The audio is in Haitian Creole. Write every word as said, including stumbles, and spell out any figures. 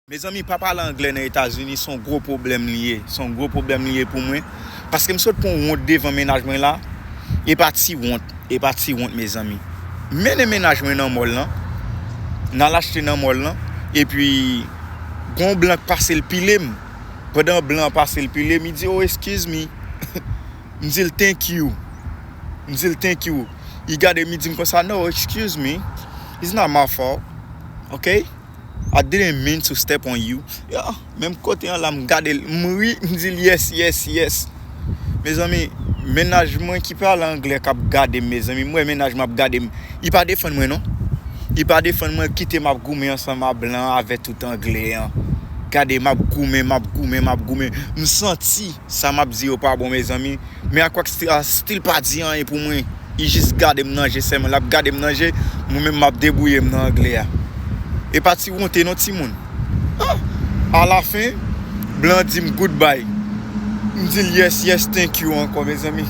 Mezanmi, pa pale anglè nan Etazini, se yon gwo pwoblèm li ye. Se yon gwo pwoblèm li ye pou mwen. Paske m sot pran wont devan mennaj mwen la. E pa ti wont, e pa ti wont, mezanmi. M mennen mennaj mwen nan mòl lan. N al achte nan mòl lan. Epi, gon blan k pase l pile m. Pandan blan an pase l pile m, li di, "Oh, excuse me." M di l, "Thank you." M di l, "Thank you." Li gade m, li di m konsa, "No, excuse me. It's not my fault. Okay? I didn't mean to step on you." Ya, menm kote an la, m gade l, m ri, m di l, "Yes, yes, yes." Mezanmi, mennaj mwen ki pale anglè k ap gade m, mezanmi, m wè mennaj mwen ap gade m. Li pa defann mwen, non. Li pa defann mwen, kite m ap goumen ansanm a blan an avè tout anglè an. Gade, m ap goumen, m ap goumen, m ap goumen. M santi sa m ap di yo pa bon, mezanmi. Men Aquax still, still pa di anyen pou mwen. Li jis gade m nan je sèlman. L ap gade m nan je, mwen menm m ap debouye m nan anglè a. E pa ti wonte non, timoun. Ah! Alafen, blan di m goodbye. M di l, "Yes, yes, thank you" ankò, mezanmi.